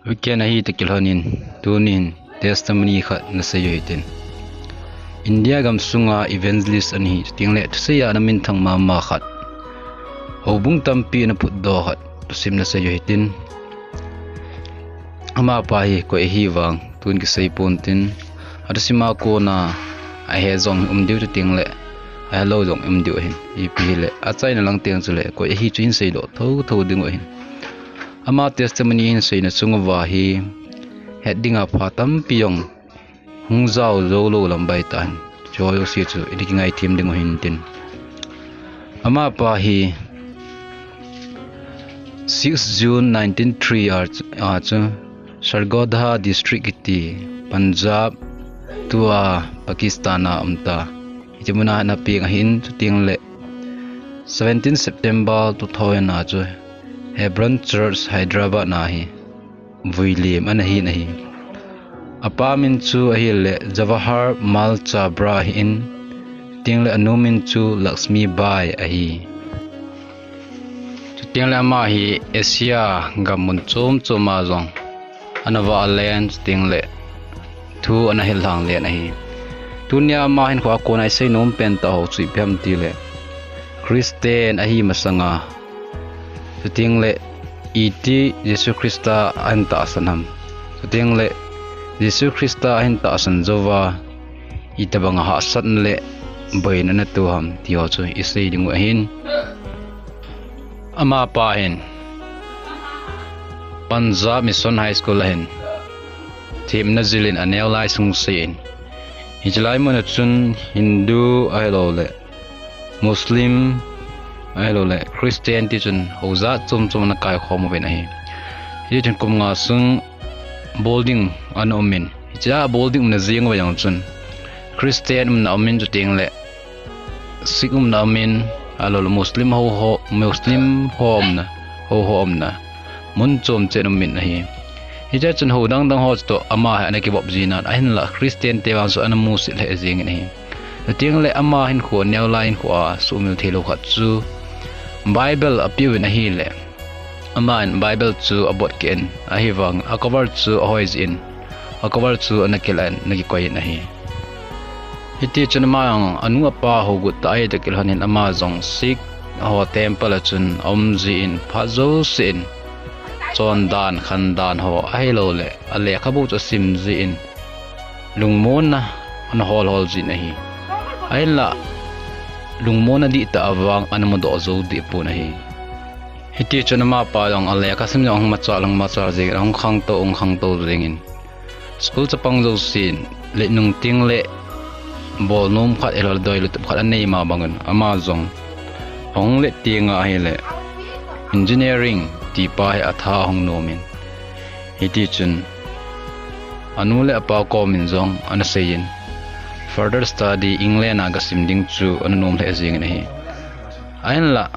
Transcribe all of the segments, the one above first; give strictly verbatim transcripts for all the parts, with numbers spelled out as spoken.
Weekend ahi toh kilhonin, tunin testimony khat nasei u hitin. India gam sunga evangelist ana hi, chutengle thusei a ana minthang mama khat, houbung tampi ana phutdoh khat thusim nasei u hitin. Amapa hi koi ahi vang tun kisei pontin, athusim a kona ahe jong um diu, chutengle ahelou jong um diu ahin. Ipi hile, achaina lang teng chule koi ahi chu hin seidoh thotho dingu ahin. Ama testimony hin seina chung uva hi het dinga pha tampi jong hung jao joulou lam baitah in, chujouse chu ina kingaithem dingu hintin. Amapa hi six June nineteen three a chu Sargodha District kiti, Punjab, tua Pakistan a umta. Hiche muna ana peng ahin, chutengle seventeen September two thousand a chu Hebron Church, Hyderabad na hi vuilem ana hin ahi. Apa min chu ahile Jawahar Mal Chabra ahin, chutengle anu min chu Lakshmi Bai ahi. Chutengle ama hi Asia gam mun chom chom a jong ana vah len, chutengle thu ana hillhang len ahi. Tunia ama hinkhoa kona isei nom pentah ho chu ipi ham tile, Christian ahi masanga, chutengle iti Jesu Christa ahin tahsan ham, chutengle Jesu Christa ahin tahsan jouva itobanga hahsatna le boina ana to ham ti ho chu isei dingu ahin. Amapa hin Punjab Mission High School a hin themna jilin aneo lai sung seiyin, hiche lai muna chun Hindu ahiloule Muslim ahiloule Christian tichun hou jat chom chom ana kaikhom uvin ahi. Hitichun kum nga sung boarding ana umin, hichea boarding umna jeng uva jong chun Christian umna umin, chutengle Sikh umna umin, ahiloule Muslim ho, Muslim ho umna, ho ho umna mun chom chen umin ahi. Hichea chun hou dang dang ho chutoh ama hi ana kivop jinan, ahinla Christian te vang chu ana musit lheh jengin ahi. Chutengle ama hinkho, neo lai hinkhoa sumil theilou khat chu Bible apeuvin ahile, aman Bible chu abot keh in, ahivang a cover chu ahoi jeh in, a cover chu ana kilah in ana kikoi in ahi. Hitichun ama jong anu apa hougut tah ahi toh kilhonin ama jong Sikh ho temple a chun aum jeh in phat jouse in chondan khandan ho ahiloule alekhabu chu asim jeh in lungmonna ana hol hol jin ahi. Ahinla lungmonna dihtah a vang ana mudoh jou dehpon ahi. Hitichun amapa jong alekhasim jong ahung machal, ahung machal jengin ahung khangtou, ahung khangtou jengin school chapang jousen le nungtengle bolnom khat ahiloule doilutup khat anei ma bangin ama jong ahung let tenga ahile engineering tipa hi atha ahung nomin, hitichun anu le apa komin jong ana seiyin further study England a gasim ding chu ana nom lheh jengin ahi. Ahinla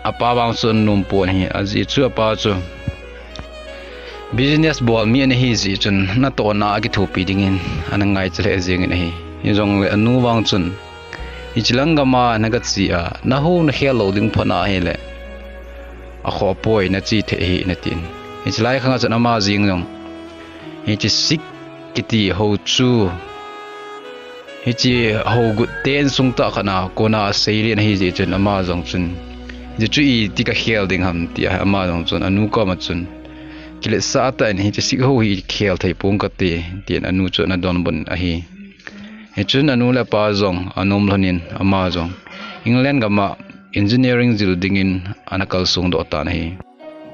apa vang chu ana nompon ahi, ajeh chu apa chu business bol mi ana hi jeh chun natohna akithopi dingin ana ngaicha lheh jengin ahi. Hijongle anu vang chun, hichelang gama nagache a nahou nakhel lou ding phat na ahile akhoh poi, nache thei ahi, natin. Hiche lai khanga chun ama jeng jong hiche Sikh kiti hou chu, hiche hougut te insung tah khat a kona aseilen ahi jeh chun ama jong chun, hiche chu iti kakhel ding ham tia ama jong chun anu koma chun kiletsah tah in, hiche Sikh hou hi khel thei ponge kati, tin anu chu ana donbut in ahi. Hichun anu le apa jong anom lhonin ama jong England gama engineering jil dingin ana kalsong doh tan ahi.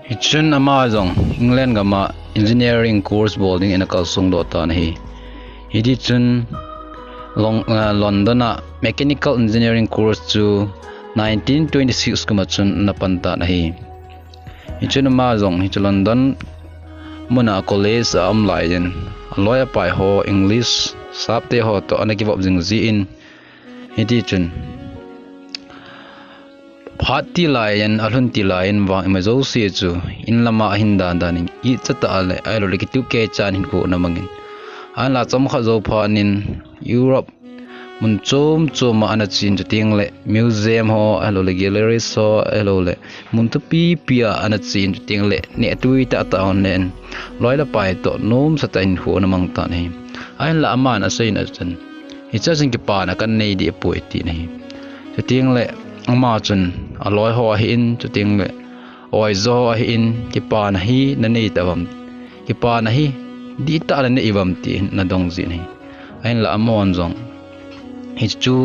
Hichun ama jong England gama engineering course bol dingin ana kalsong doh tan ahi. Hitichun Lon-, ah, London a mechanical engineering course chu nineteen twenty-six kuma chun ana pan tan ahi. Hichun ama jong hichu London muna college a um laiyin aloi apai ho English sapte ho toh ana kivop jing jeh in, hitichun phat ti laiyin, alhun ti laiyin vang ima jouse chu in lama ahin dan dan in kichatah a le ahiloule kitup kichan hinkho ana mangin, ahinla chomkhat jou phat in Europe mun chom chom a ana chen, chuteng le museum ho, ahilou le galleries ho, ahilou le mun thupi pi a ana chen, chuteng le neh tui tah tah hon len, loi le pai toh nomsa tah in hinkho ana mang tan ahi. Ahinla aman asei na chun, hichea chun kipana kanei deh poi ati na ahi. Chuteng le ama chun aloi ho ahin, chuteng le oijo ho ahin, kipana hi nanei ta uvam, kipana hi dihtah nanei uvam tin ana dong jin ahi. Ahinla amahon jong hichu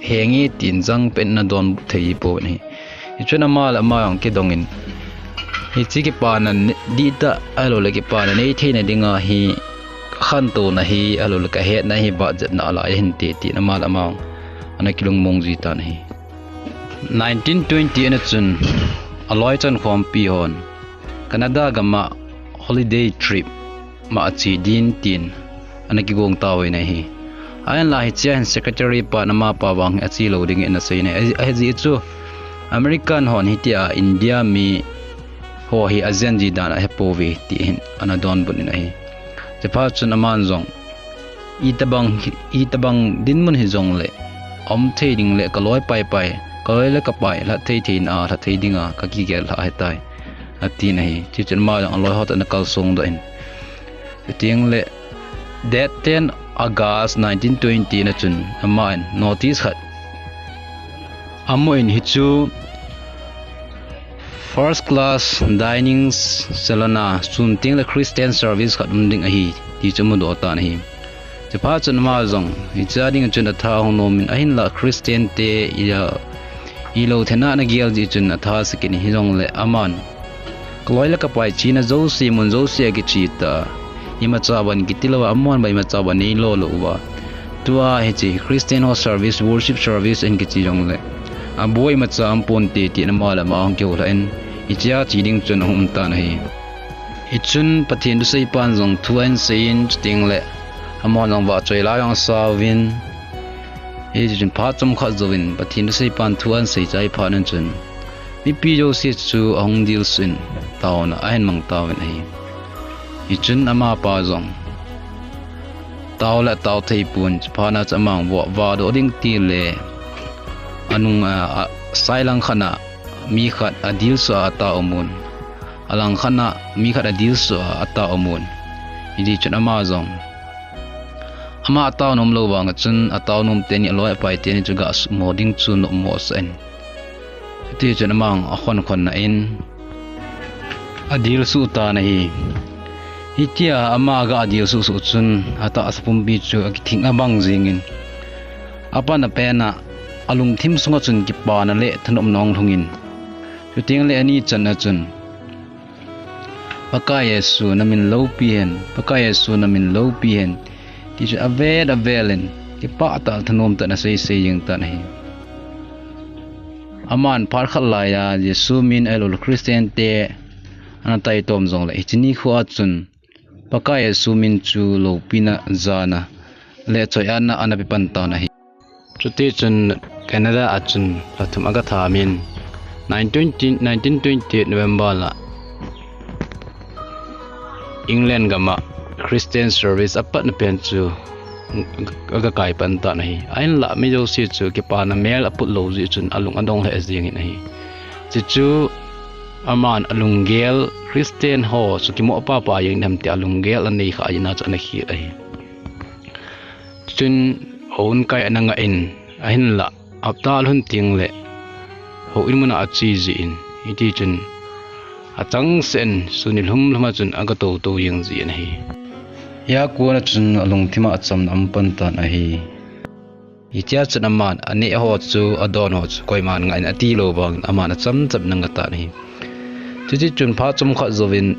henge tin jangpen ana donbut thei pon ahi. Hichun ama le ama jong kidong in, hiche kipana ne-, dihtah ahilou le kipana nei theina dinga hi khantouna hi, ahilou le kahetna hi, vahchetna alai ahinte tin ama le ama jong ana kilungmong ji tan ahi. Nineteen twenty ana chun aloi chankhompi hon Canada gam a holiday trip ma ache din tin ana kigong tauvin ahi. Ahinla hichea hin secretary pan amapa vang hi ache lou dingin ana sei in ahi. Ahi, ajeh chu American hon hitia India mi ho hi ajen ji dan ahepouve ti hin ana donbut in ahi. Chuphat chun aman jong, itobang hi, itobang dinmun hijongle, aum thei ding le kaloi pai pai, kaloi le kapai lhat thei thei na, lhat thei dinga kakigel lha ahitai, ati na ahi. Chuchun ama jong aloi ho toh ana kalsong doh in, chuteng le date ten August nineteen twenty ana chun aman notice khat amun, hichu first class dining salon a sun teng le Christian service khat um ding ahi ti chu amudoh tan ahi. Chuphat chun ama jong hichea ding chun atha ahung nom in, ahinla Christian te ila, ilou thena ana gel jeh chun atha sah in, hijongle aman kaloi le kapai chena jouse mun jouse a kiche ta, imacha ban kiti lou a, amun ba imacha ban neilo lou uva, tua hiche Christian ho service, worship service ahin kiche jongle, aboi imacha aum ponte tin ama le ama ahung kihou lha in, hichea che ding chun ahung um tan ahi. Hichun Pathen thuseipan jong thu ahin sei in, chuteng le amahon jong vahchoi la jong asauvin, hichun phat chomkhat jouvin Pathen thuseipan thu ahin sei chai phat in chun, mipi jouse chu ahung dilsuh in, taona ahin mang tauvin ahi. Hichun amapa jong tao le atao thei pon, chuphat na chu ama jong vah, vahdoh ding tile, anung a, a, sailang khat a mi khat adilsuh a atao amun, alang khat a mi khat adilsuh a atao amun. Hitichun ama jong, ama atao nom lou vang chun atao nom teni, aloi apai teni chu gasuhmo ding chu nommo sah in, hitichun ama jong akhon khon na in adilsuh tan ahi. Hitia ama aga dilsuh suh chun atahsa pumpi chu akithing abang jingin, apan apen a alungthim sunga chun kipana le thanopna ahung lhungin, chuteng le ani channa chun, Pakai Jesu namin loupi hen, Pakai Jesu namin loupi hen, tichun avel avel in kipah tah le thanom tah in asei sei jeng tan ahi. Aman phat khat laiya Jesu min ahilou le Christian te ana taitom jongle, hiche nikho a chun Pakai Jesu min chu loupina, jana le choiatna ana pe pan tan ahi. Chutichun Canada a chun lha thum aga tham in, nineteen twenty, nineteen twenty-eight November a England gam a Christian service apatna pen chu aga kai pan tan ahi. Ahinla mi jouse chu kipana mel aput lou jeh chun alung adong lheh jengin ahi. Chuchu aman alunggel, Christian ho chu kimoh papa jeng dem tia alunggel anei kha jeh a chu ana khel ahi. Chun houin kai ana ngah in, ahinla hapta alhun teng le houin mun a ache jin, hitichun achangseh in sun ni lhum lhum a chun aga tou tou jeng jin ahi. Hia kon a chun alungthim a achamna aum pan tan ahi. Hitia chun aman aneh ho chu, adon ho chu koiman ngah in ati lou vangin aman acham cham in angah tan ahi. Chutichun phat chomkhat jouvin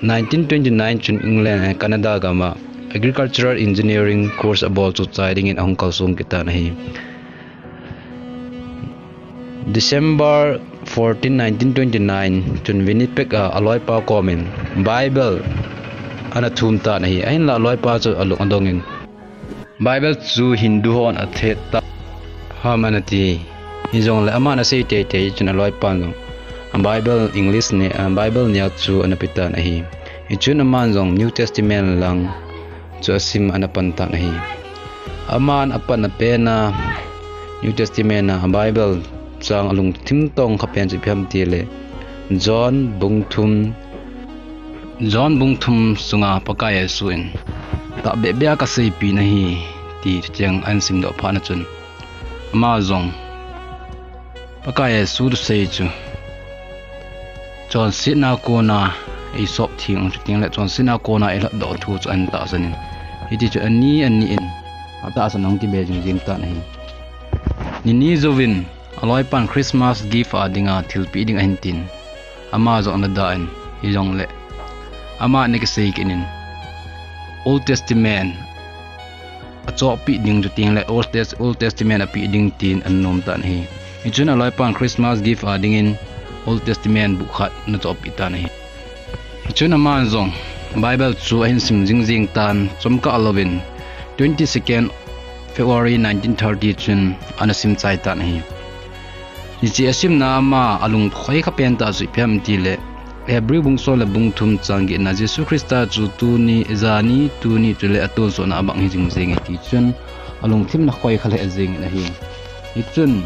nineteen twenty-nine chun England, eh, Canada gam a agricultural engineering course abol chu chai dingin ahung kalsong kit tan ahi. December fourteen, nineteen twenty-nine chun Winnipeg a aloipa komin Bible ana thum tan ahi. Ahinla aloipa chu alung adongin, Bible chu Hindu hon athet ta ham, ana ti. Hijongle aman asei teitei chun aloipan jong Bible English ne, a, Bible neo chu ana pe tan ahi. Hichun aman jong New Testament lang chu asim ana pan tan ahi. Aman apan apena New Testament a Bible chang alungthim tong kha pen chu ipi ham tile, John bung thum, John bung thum sunga Pakai Jesu in, "Tahbeh beh a kaseipi nahi," ti cheng ahin simdoh phat na chun, ama jong Pakai Jesu thusei chu chonsetna kona eisop theng, chutengle chonsetna kona eilhatdoh thu chu ahin tahsan in, hiti chun ani ani in atahsan ahung kibe jingjing tan ahi. Nini jouvin aloipan Christmas gift a dinga thilpeh ding ahin tin, ama jong ana da in, hijongle ama ana kisei kit in, Old Testament achohpeh ding, chutengle Old Tes-, Old Testament apeh ding tin ana nom tan ahi. Hichun aloipan Christmas gift a dingin Old Testament book khat ana chohpeh tan ahi. Hichun aman jong Bible chu ahin sim jingjing tan, chomkhat louvin twenty-second February nineteen thirty chun ana sim chai tan ahi. Hiche asimna ama alungkhoi kha pen tah chu ipi ham tile, Hebrew bung som le bung thum chang getna, Jesu Christa chu tuni, jani, tuni chule atonsotna abang hi jingjing e ti chun alungthim ana khoi kha lheh jeng in ahi. Hichun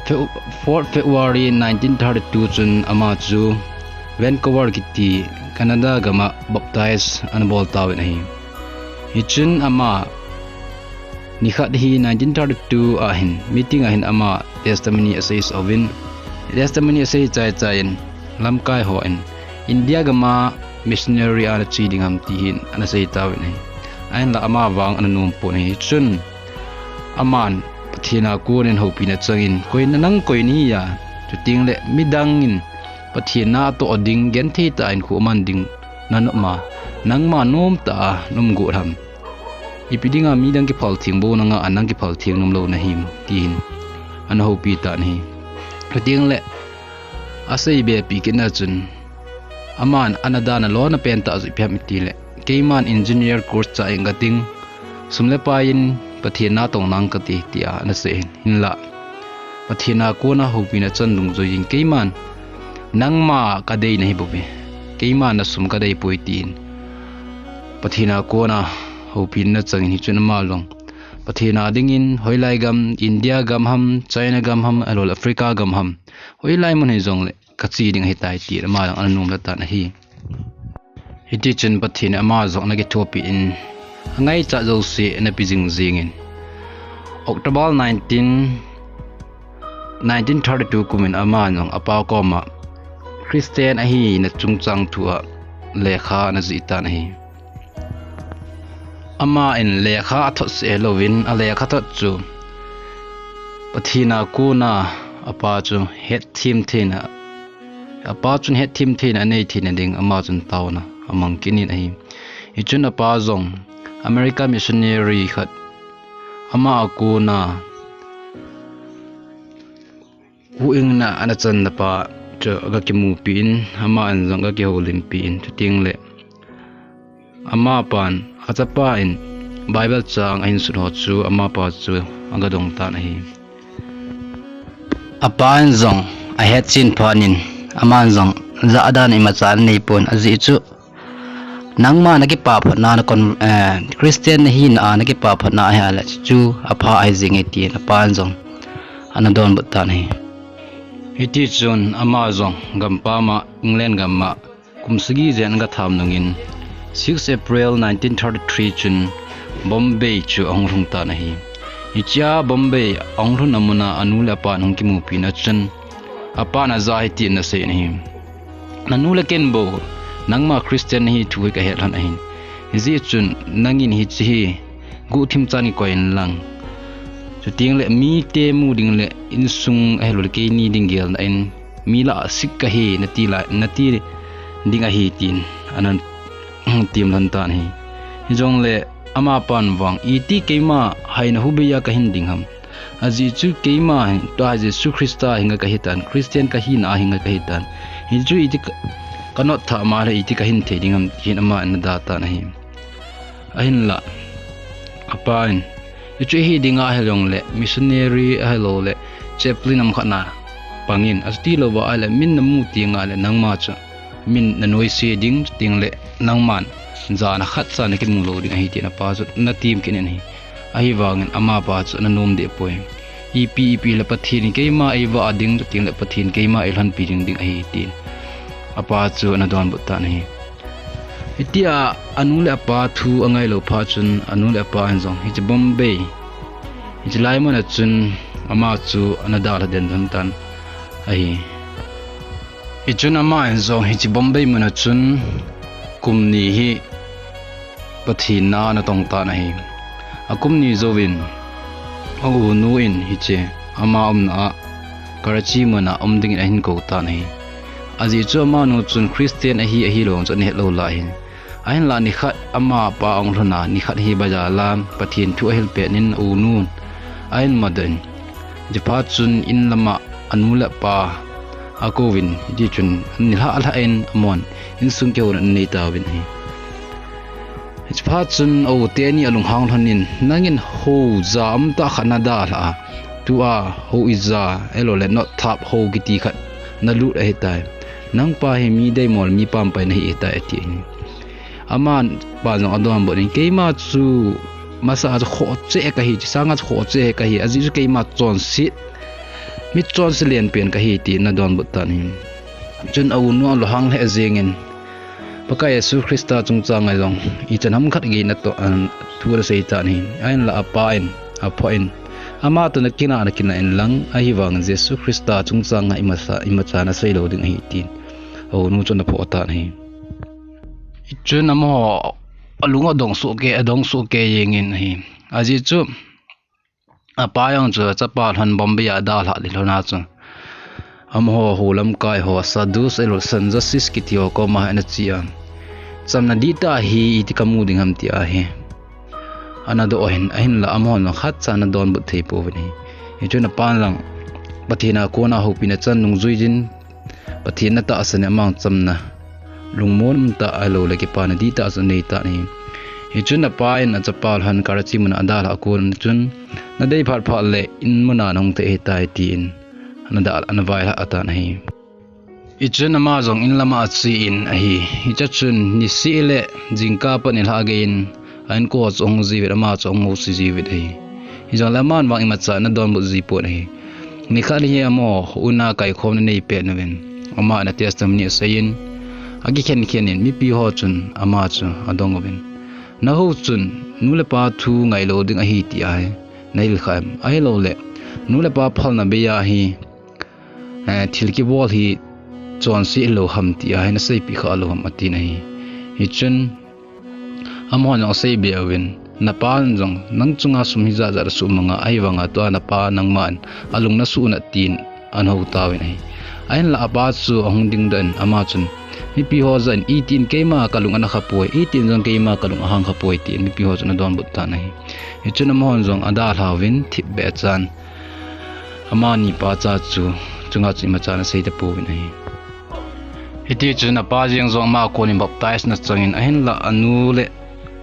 Fe-, fourth February nineteen thirty-two chun ama chu Vancouver kiti Canada gama baptize ana bol tauvin ahi. Hichun ama nikhat hi nineteen thirty-two a hin meeting a hin ama testimony asei sah uvin, testimony asei chai chai in lamkai hon India gama missionary ana che ding ham ti hin ana sei tauvin ahi. Ahinla ama vang ana nom pon ahi. Chun aman Pathen a konin houpina changin, koi na, nang koi nahi a, chutengle midang in Pathen na atoh ding, genthei tah in khoman ding nanom a, nangma nomtah a naum got ham? Ipi dinga midang kiphal theng bou nanga a nang kiphal theng nom lou nahim, ti hin ana houpi tan ahi. Chutengle asei be pi kit na chun, aman ana dana lona pen tah chu ipi ham itile, keiman engineer course chai inge kating, sum le pai in Pathen na tong nang kati, tia ana sei in, hinla Pathen a kona houpina chan dungjuiyin, keiman nangma kadei nahi bouve, keiman nasum kadei poi, tin Pathen a kona houpina changin, hichun ama jong Pathen a dingin hoilai gam, India gam ham, China gam ham, ahilouleh Africa gam ham, hoilai mun hijongle kache ding ahitai, tin ama jong ana nom lha tan ahi. Hiti chun Pathen in ama jong ana kithopi in, angaichat jouse ana pe jingjing in, October nineteen, nineteen thirty-two kumin ama jong apa koma Christian ahina chungchang thua lekha ana jih tan ahi. Aman lekha athot seh louvin, alekha thot chu Pathen a kona apa chu hetthem theina, apa chun hetthem theina anei theina ding ama chun taona amang kit in ahi. Hichun apa jong America missionary khat ama a kona huhhingna ana channa pa chu aga kimupi in, aman jong aga kihoulimpi in, chutengle amapan achapa in Bible chang ahin sut ho chu amapa chu aga dong tan ahi. Apan jong ahetchen phat in, aman jong jahdan imacha anei pon, ajeh chu nangma nakipah phatna, na con-, eh, Christian nahina a nakipah phatna ahile chu apha ahi jenge, tin apan jong ana donbut tan ahi. Hiti chun ama jong gampam a, England gam a kum sagi jen aga tham nungin, six April nineteen thirty-three chun Bombay chu ahung lhung tan ahi. Hichea Bombay ahung lhunna muna anu le apan ahung kimupina chun, apan ajah hitin ana sei in ahi. Nanu le ken bou, nangma Christian nahi thu hi kahet lhon ahin. Hijeh chun nangin hiche hi guhthim chan kikoi inlang, chutengle mite mu ding le insung ahilouleh keini ding gelna in, mi lah a sik kahi nati lai, nati ding ahi, tin ana tem lhon tan ahi. Hijongle amapan vang, iti keima haina hubeiya kahin ding ham? Ajeh chu keima hin tua Jesu Christa hinga kahitan, Christian kahina a hinga kahitan. Hichu iti ka, kanot thah ma le iti kahin thei ding ham, tin ama ana da tan ahi. Ahinla, apan, hichu hi dinga ahijongle, missionary ahilouleh chaplain ham khat na pangin, ati louva ahile min namu tenga le nangma chu min nanoise ding, chutengle nangman jana khatcha nakimu lou ding ahi, tin apa chu ana tem kit in ahi. Ahivangin amapa chu ana nom deh poi. Ipi ipi le Pathen in keima eivah ding, chutengle Pathen keima eilhonpi ding ding ahi, tin apa chu ana donbut tan ahi. Hitia anu le apa thu angailou phat chun, anu le apa in jong hiche Bombay, hiche lai mun a chun ama chu ana dalha den lhon tan ahi. Hichun ama in jong hiche Bombay mun a chun kum ni hi Pathen na ana tong tan ahi. Akum ni jouvin, a unu in hiche ama umna a Karachi mun a um dingin ahin kou tan ahi. Ajeh chu amanu chun Christian ahi, ahilou chu ana het lou lai ahi. Ahinlah nikhat amapa ahung lhun a, nikhat hi bazar a Pathen thu ahil pet in a unun ahin madoh in, hiche phat chun in lama anu le apa akouvin, hiti chun nilhah lhah in amahon insung kihouna anei tauvin ahi. Hiche phat chun a u teni alunghang lhon in, nangin hou ja umtah khat nadalhah a, tua hou ija, ahiloule not thap hou kiti khat nalut ahitai. Nangpa hi mi deimol, mi pampai nahi ahitai, ati ahi. Amapa jong adonbut in, keima chu masa a chu khoh cheh kahi, hiche sanga chu khoh cheh kahi, ajeh chu keima chonset, mi chonse lenpen kahi, tin ana donbut tan ahi. Chun a unu alunghang lheh jengin, Pakai Jesu Christa chungchanga jong ichan ham khat gei natoh, thu ana sei tan ahi. Ahinlah apa in aphoh in, ama toh nakinah nakinah inlang, ahivangin Jesu Christa chungchanga imacha, imacha nasei lou ding ahi, tin a unu chu ana phoh tan ahi. Hichun amaho alung adong sohkei, adong sohkei jengin ahi. Ajeh chu apa jong chu achapa lhon Bombay a adalhah lhon a chu, amaho hou lamkai ho, sadhus ahiloule sannyasis kiti ho koma ana che a, chamna dihtah hi iti kamu ding ham tia hi ana doh in, ahinlah amahon jong khatcha ana donbut thei pouvin ahi. Hichun apan jong Pathen a kona houpina chan nungjuiyin, Pathen ana tahsan in amang chamna lungmon umtah ahiloule kipana dihtah chu anei tan ahi. Hichun apa in achapa lhon Karachi mun a adalhah a kon chun, nadei phat phat le in mun a nahung thei ahitai, tin ana da, ana vailhah tan ahi. Hichun ama jong in lama ache in ahi. Hiche chun niseh le jingkah pat nilhah geiyin a inko chu ahung jiuvin, ama chu ahung house jiuvin ahi. Hijongle aman vang imacha ana donbut ji pon ahi. Nikhat hi amaho una kaikhomna anei pet uvin, aman ana testimony aseiyin, akikhen khen in mipi ho chun ama chu adong uvin, nahou chun nu le pa thu ngailou ding ahi tia hi nahil kha em? Ahiloule nu le pa phalna bei a hi, eh, thil kibol hi chonse lou ham tia hi naseipeh kha lou ham, atin ahi. Hichun amahon jong aseibe uvin, napan jong nang chunga sum hijat jat asuhmang a, ahivanga tua napa nangman alung nasuh na, tin ana hou tauvin ahi. Ahinlah apa chu ahung dingdoh in, ama chun mipi ho jah in, itin keima kalung ana khapoi, itin jong keima kalung ahang khapoi, tin mipi ho chu ana donbut tan ahi. Hichun amahon jong adalhauvin thipbeh chan amani pacha chu chunga chu imacha ana sei tapouvin ahi. Hitichun apa jeng jong ama konin baptize ana changin, ahinlah anu le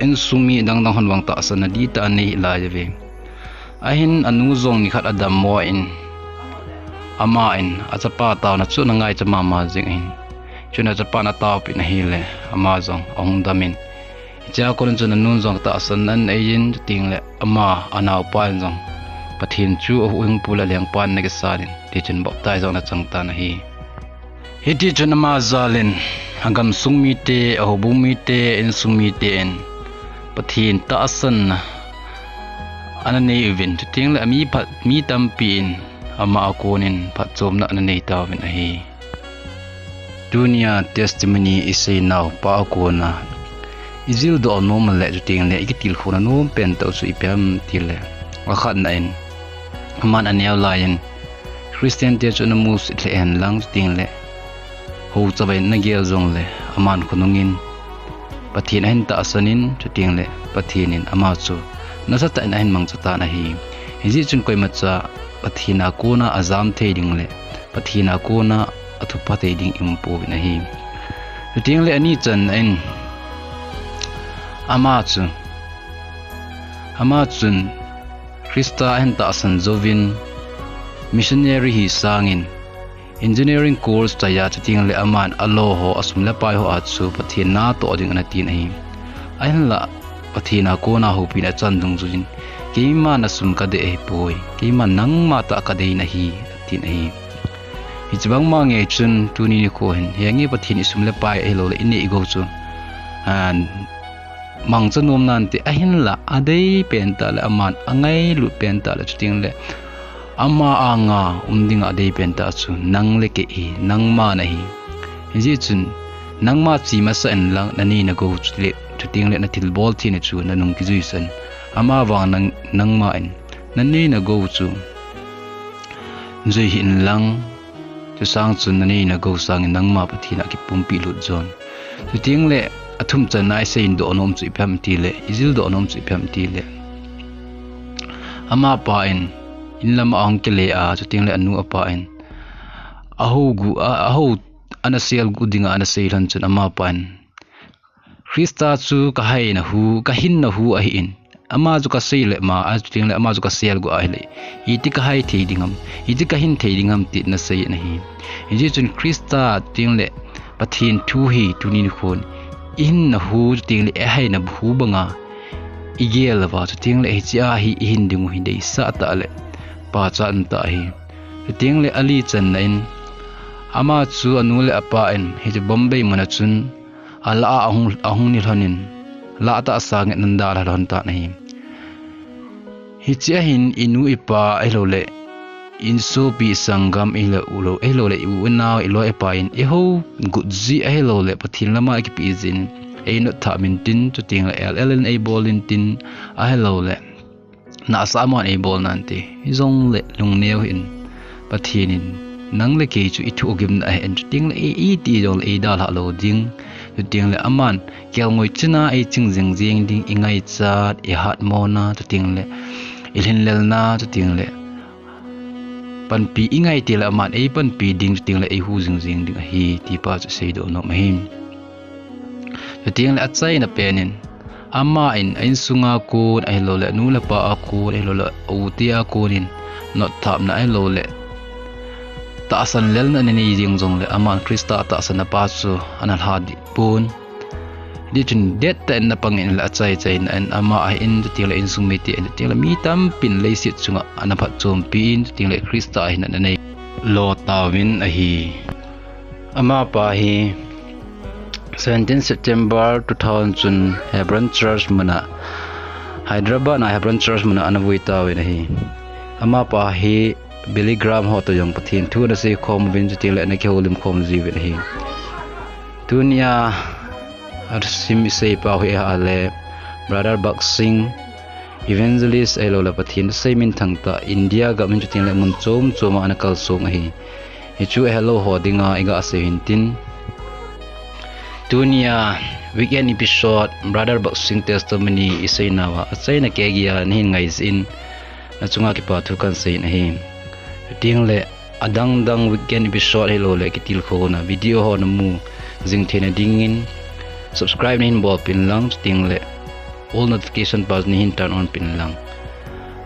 insung mi dang dang hon vang tahsanna dihtah anei hih lai uve. Ahin anu jong nikhat adammo in, ama in achapa taona chu ana ngaicha mama jeng ahin. Chun achapan ataopeh in ahile, ama jong ahung damin, hichea kon chun anun jong tahsanna aneiyin, chutengle ama anaopan jong Pathen chu ahuhhingpu le alengpan ana kisan in, tichun baptize jong ana chang tan ahi. Hitichun ama jalin agamsung mite, ahoubung mite, insung miten Pathen tahsanna ana nei uvin, chutengle ami phat, mi tampin ama a konin phatchomna ana nei tauvin ahi. Tunia testimony iseinau pa a kona ijildoh nom le chutengle ikitilkhouna nom pen tah chu ipi ham tile, akhatna in, aman aneo laiyin Christian te chu ana musit lheh henlang, chutengle hou chavai in ana gel jongle aman khonungin Pathen ahin tahsan in, chutengle Pathen in ama chu nasatah in ahin mangcha tan ahi. Hijeh chun koimacha Pathen a kona ajam thei ding le Pathen a kona athupha thei ding ium pouvin ahi. Chutengle anichanna in ama chu, ama chun Christa ahin tahsan jouvin missionary hi sangin engineering course chaiya, chutengle aman alo ho, asum le pai ho a chu Pathen natoh ding ana tin ahi. Ahinlah Pathen a kona houpina achan dungjuiyin Keima nasum kadei ahipoi, keima nangma tah kadei nahi, atin ahi. Hiche bangma ngei chun tuni nikho hin, henge Pathen isum le pai ahilouleh inei igou chu, a, mangcha nom nante, ahinla adei pen tah le aman angailut pen tah le, chuteng le ama anga um dinga adei pen tah chu nang le kei hi, nangma nahi. Hijeh chun nangma che masa inlang nanei nagou chu le, chuteng le nathilbol theina chu nanung kijuisah in. Ama vang nang, nangma in nanei nagou chu jui hih inlang, chusang chun nanei nagou sangin nangma Pathen a kipumpi lut jon. Chuteng le athum channa isei doh nom chu ipi ham itile, ijil doh nom chu ipi ham itile, amapa in in lama ahung kile a, chuteng le anu apa in aho gu a, aho ana sel gu dinga ana sei lhon chun amapa in, Christa chu kahaina hu, kahinna hu ahin. Ama chu kasei le ma, a, chuteng le ama chu kasel gu ahile, iti kahai thei ding ham, iti kahin thei ding ham ti nasei in ahi. Hijeh chun Christa chuteng le Pathen thu hi tuni nikhon ihinna hu, chuteng le ihaina hu banga igel uva, chuteng le hiche a hi ihin ding u hi deisah tah le pachat um tah ahi. Chuteng le ali channa in, ama chu anu le apa in hiche Bombay mun a chun alah a ahung, ahung ni lhon in, lah tah sangin ana dalha lhon tan ahi. Hiche a hin inu ipa ahilouleh insopi isanggam ahilou, ahilouleh i u inao, iloi ipa in eiho got jeh ahilouleh Pathen lama ikipe jeh in einot thah min tin, chuteng le el el in eibol in tin, ahilouleh nahsah mon eibol nante, hijongle lungneo hih in, Pathen in nang le kei chu ithohgimna ahin, chuteng le i, iti jongle eidalhah lou ding, chuteng le aman kelngoi china eiching jing jing ding, ingaichat, ihatmona, chuteng le ilhinlelna, chuteng le panpi ingai tile aman eipanpi ding, chuteng le eihu jing jing ding ahi, ti pa chu seidoh nom ahi. Chuteng le achaina pen in, ama in a insunga kon ahilouleh anu le pa a kon ahilouleh a u te a kon in notthapna ahilouleh tahsan lelna ana nei jeng jongle aman Christa tahsanna pa chu ana lha deh pon. Hijeh chun det tah in ana pang in le achai chaina in ama ahin, chuteng le insung mite in, chuteng le mi tampin leiset chunga ana phatchompi in, chuteng le Christa ahin ana nei lo tauvin ahi. Amapa hi seventeen September two thousand chun Hebron Church muna, Hyderabad na Hebron Church muna ana vui tauvin ahi. Amapa hi Billy Graham ho toh jong Pathen thu ana seikhom uvin, chuteng le ana kihoulim khom jiuvin ahi. Tunia asim isei pau hi ahile Brother Baksing, Evangelist ahilouleh Pathen thusei minthang tah, India gam hin chuteng le mun chom choma ana kalsong ahi. Hichu ahelou ho dinga iga sei u hintin, tunia weekend episode Brother Baksing testimony iseinauva achaina kei geiya nahin ngai jeh in nachunga kipa thu kahin sei in ahi. Chuteng le adang dang weekend episode ahilouleh kitilkhouna video ho namu jing theina dingin subscribe nahin bolpeh inlang, chuteng le all notification bell nahin turn on peh inlang.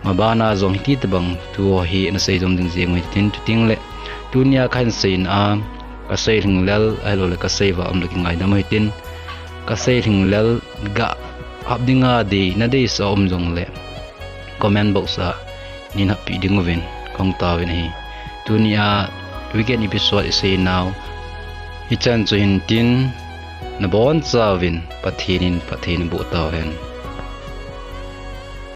Mabana jong hiti tobang thu ho hi nasei jom ding jeng u hitin, chuteng le tunia kahin seina a kasei lhinglel ahilouleh kasei val um le kingaidam u hitin, kasei lhinglel ga hap dinga dei, nadeisah um jongle comment box a nahin happeh ding uvin kahung taovin ahi. Tunia weekend episode iseinau hichan chu hintin, nabonchauvin Pathen in phatthei naboh tauhen.